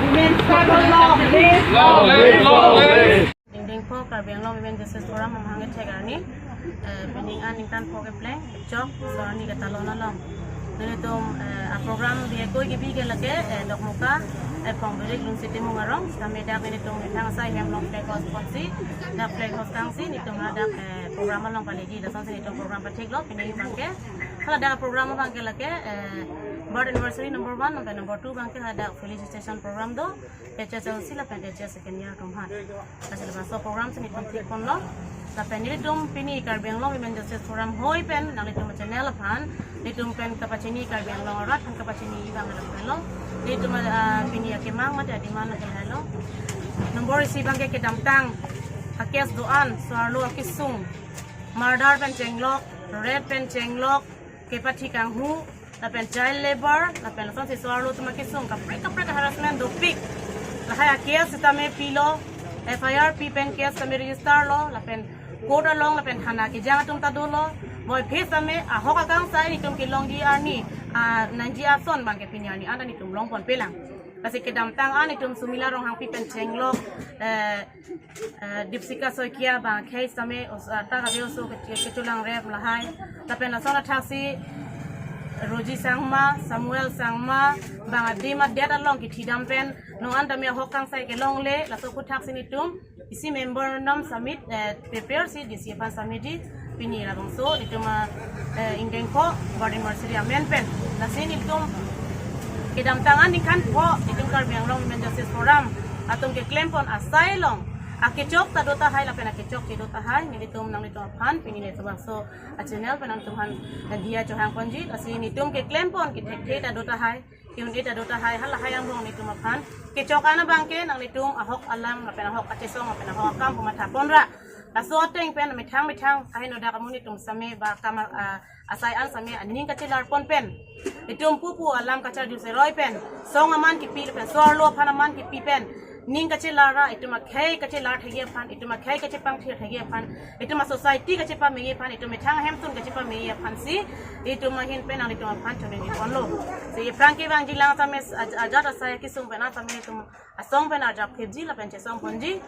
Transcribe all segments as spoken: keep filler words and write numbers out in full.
Women struggle long live. Long live, long live. Dingdingpo Karbi Anglong Women Justice Forum amahang kethek arni, eh, pining an ningkan pho kepleng, chok, so arni katalon along. Nelitum, eh, a program bihek koi kebi ke lake, eh, Dokmoka, eh, Phongbirik Lungsi Timung arong, kami dak nelitum methang asai hem along flag hoist ponsi, dak flag hoist tangsi, nelitum ladak, eh, program along paleji, lasonsi nelitum program pathiklo, pining abangke. Hala dak program abangke lake, eh, birth anniversary number one, number, number two abangke hala dak felicitation program do, H S L C lapen H S second year atum aphan. Lasi labangso program si nelitum thik ponlo. Lapen nelitum pini Karbi Anglong Women Justice Forum hoi pen nanglitum channel aphan, nelitum pen kapachini Karbi Anglong arat aphan kapachini abang lapen lo. Nelitum, ah, pini akemang mate adiman lapen lo. Number isi abangke kedamtang a case do-an, so-arlo akesung, murder pen chenglok, rape pen chenglok, kepathi kanghu, lapen child labor, lapen lasonsi so-arlo atum akesung kaprek kaprek harassment dopik. Lahai a case sitame pilo, F I R pi pen case tame register lo, lapen court along, lapen thana kejang atum ta dolo. Moi phis tame ahok akangsai nelitum kelongji arni, ah, nangji ason abangke pini arni anta nelitum long ponpelang. Lasi kedamtang an nelitum Sumila Ronghangpi pen chenglok, eh, eh, Dipsika Saikia abang akhei sitame os-, ah, ta kave oso ke-, kecholang rep lahai. Lapen lason athaksi Roji Sangma, Samuel Sangma, abang adim adet along kethidam pen, non an tame ahok kangsai kelongle, laso aphuthaksi nelitum isi memorandum submit, eh, prepare si D C aphan submit ji, pini labangso, nelitum, eh, ingdeng pho, birth anniversary amen pen. Lasi nelitum kedamtang an ningkan pho, nelitum Karbi Anglong Women Justice Forum atum keklem pon asai along, akechok ta do tahai lapen akechok kedo tahai, nelitum nanglitum aphan pini nelitum labangso a channel pen nangtum aphan, eh, diya chohang ponji. Lasi nelitum keklem pon kethekthe ta do tahai, ke-un-e ta do tahai, halahai angbong nelitum aphan kechok an abangke nanglitum ahok alam lapen ahok kachesong lapen ahok akam pu matha ponra. Laso ateng pen methang methang kaheno dak amu nelitum sitame ba kam, ah, asai an sitame aning kachelar pon pen, itum pupu alam kacharju seroi pen, song aman kipi pen, so-arlo aphan aman kipi pen, ning kachelar ra, itum akhei kachelar thekji aphan, itum akhei kachepangthir thekji aphan, itum a society kachepamengji aphan, itum methang ahemtun kachepamengji aphan si, itum ahin pen nanglitum aphan choningri ponlo. Si aphrang kevangji lang sitame aj-, ajat asai kesung pen an sitame itum asong pen arjap thepji lapen chesong ponji.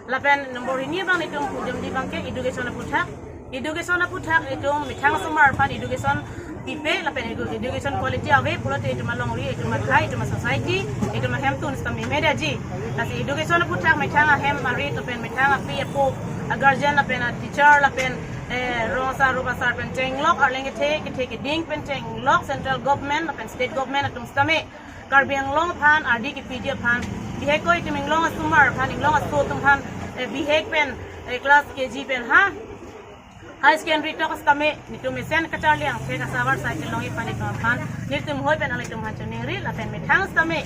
Lapen number hini abang nelitum pudamji abangke education aputhak. Education aputhak itum methang asomar aphan education pipe lapen edu-, education quality ave pulote itum alongri, itum akhei, itum a society, itum ahemtun sitame memeji. Lasi education aputhak methang ahem arit lapen methang api apo, a guardian lapen a teacher lapen, eh, rong asar rup asar pen chenglok, arleng kethe kethe keding pen chenglok, central government lapen state government atum sitame Karbi Anglong aphan ardi kepiji aphan, bihek koi itum inglong asomar aphan, inglong aso atum aphan, eh, bihek pen, eh, class K G pen ha high secondary tok sitame nelitum mesen kacharli angthek asar asai kelongji aphan itum aphan, nelitum hoi pen nanglitum aphan choningri lapen methang sitame,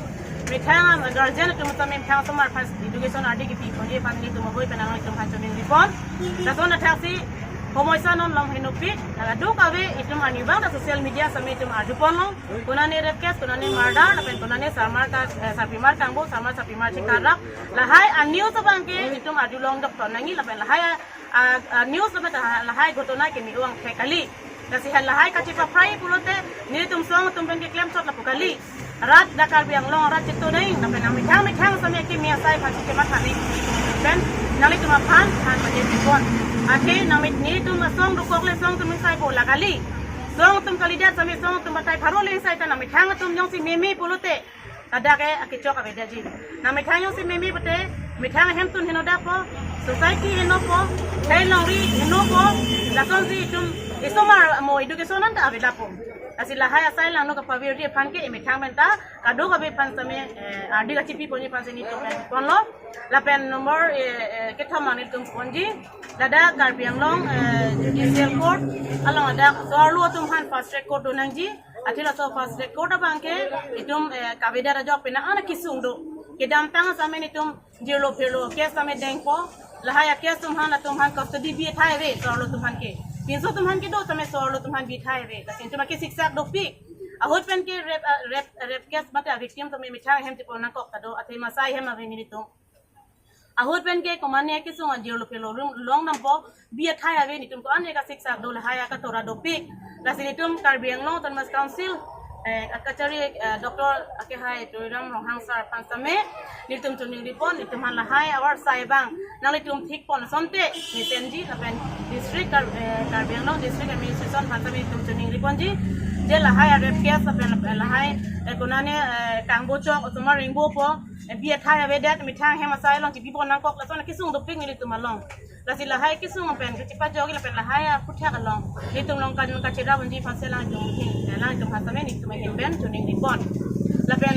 methang, um, guardian atum sitame methang asomar aphan education ardi kepi ponji aphan nelitum hoi pen nanglitum aphan choningri pon. Lason athaksi homoi sa non long henopik, kadokave itum arnivang ta social media sitame itum arju ponlong. Konane rape case, konane murder, lapen konane sarmar ka, eh, sarpimar kangbo, sarmar sarpimar chekarak. Lahai a news abangke itum arjulong doktor nangji lapen lahai a, a, a news lapen ta lahai ghotona keme-o angthek kali. Lasi halahai kachepaprai pulote nelitum song atum pen keklem chot lapu kali. Rat dak Karbi Anglong arat chetonai, lapen nangmethang methang sitame keme asai aphan si kematha nangji pen nanglitum aphan than paje pipon. Athe nangmit nelitum asong dokok le song atum ingsai po la kali. Song atum kalidet sitame song atum batai pharo le ingsai ta nangmethang atum jongsi meme pulote, ladak ke akechok avedetji. Nangmethang jongsi meme pulote, methang ahemtun henodak po, society heno po, khei longri heno po, lasonsi itum isomar mo education anta avedetpo. Lasi lahai asai langno kapavirji aphan ke emethang pen ta kadokave aphan sitame, eh, ardi kachepi ponji aphan si nelitum pen ponlo. Lapen number, eh, eh, kethom nelitum ponji. Ladak Karbi Anglong, eh, Judicial Court along ladak so-arlo atum aphan fast track court do nangji. Athe laso first record abang ke itum, eh, kavedet ajok pen ana kesung do. Kedamtang asame itum jirlo phirlo case asame dengpo. Lahai a-case atum aphan latum aphan custody bi thai ave so-arlo atum aphan ke. Pinso atum aphan kedo asame so-arlo atum aphan bi thai ave. Lasi itum ke siksak dopik. Ahut pen ke rape, ah, rape, rape case mate a-victim asame methang ahem chepon nangkok ta do, athe masai ahem ave nelitum. Ahut pen ke komane kesung ajirlo phirlo rum long dampo, bi athai ave, nelitum ko-an ke kasiksak do, lahai akatora dopik. Lasi nelitum Karbi Anglong Autonomous Council, eh, akachari, eh, Doctor akehai Tuliram Ronghang sir aphan asame nelitum choningri pon, nelitum aphan lahai avar sai abang nanglitum thik pon asonte mesenji, lapen district Kar-, eh, Karbi Anglong District Administration aphan asame nelitum choningri ponji. Je lahai a-rape case lapen lahai, eh, konane, eh, kangbo chok osomar ringbopo, eh, bi athai avedet, methang ahem asai along chebi pon nangkok, lason kesung dopik nelitum along. Lasi lahai kesung pen kachepajok lapen lahai aphuthak along nelitum along kan kachera ponji aphansi alangtum hin, alangtum aphan asame nelitum ahin pen choningri pon. Lapen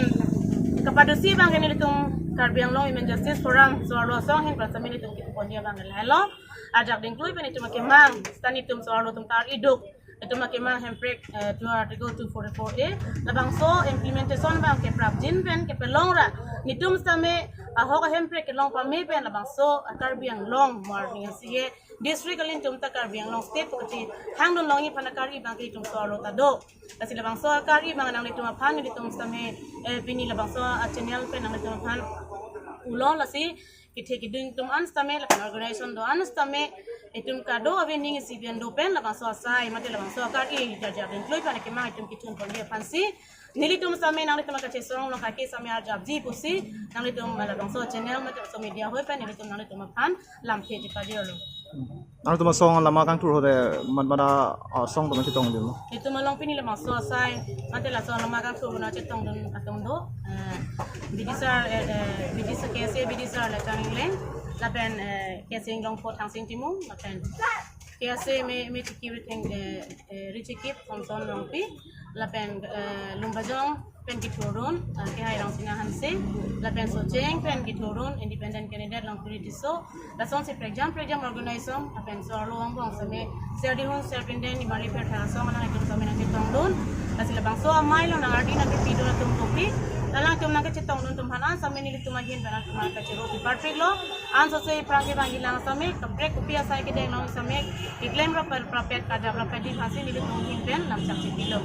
kapadosi abang ke nelitum Karbi Anglong Women Justice Forum so-arlo asong ahin aphan asame nelitum kipu ponji abang ke lahai lo. Ajak dingklui pen itum akemang, seta nelitum so-arlo atum tar iduk, itum akemang hemprek, eh, to Article two forty-four A, labangso implementation abang ke prapjin pen kepalong ra nelitum asame ahok ahemprek kelong pame pen labangso a-Karbi Anglong mo arni isi district alintum ta Karbi Anglong State pu kachehang dun longji aphan akari abang ke itum so-arlo ta do. Lasi labangso akari abang nanglitum aphan nelitum asame, eh, pini labangso a-channel pen nanglitum aphan pulo. Lasi kethe keding atum an asame lapen organization do an asame itum kado ave ning isi bian do pen labangso asai mate labangso akari ajak dingklui pen akemang itum kithun ponji aphansi nelitum asame nanglitum akachesong along kaki asame arjapji pusi nanglitum labangso channel mate so media ahoi pen nelitum nanglitum aphan lamthe chepajirlo. Nangtum asong lama kangthur ahut de mat mat asong atum chetong dun lo. Itum along pini labangso asai mate laso lama kangthur ahut chetong dun atum do. Eh, B D sir, eh, eh, B D sir, K S A B D sir Lechang Engleng, lapen, eh, K S A Inglongpo Thangsing Timung, lapen K S A me, me chiki ritheng, eh, eh, Richikip Samson Rongpi, lapen, eh, Lumbajong pen kethurdun, eh, kehai Rangsina Hanse, lapen Socheng pen kethurdun, independent candidate Longkiri Tisso, lasonsi prekjam prekjam organization, lapen so-arlo angbong asame, ser dihun ser pinden, nimarli phertha asong alangtum asame nangchetong dun. Lasi labangso amei along nangardi nangkepi dun atum kopi, alangtum nangkachetong dun atum aphan an asame nelitum ahin pen nangtum aphan kachero pi parpik lo. Ansose aphrang kevangji lang asame, kaprek kopi asai kedeng long asame, keklem rap rap pet kadap rap pet di aphansi nelitum ahin pen lamchak chepilo.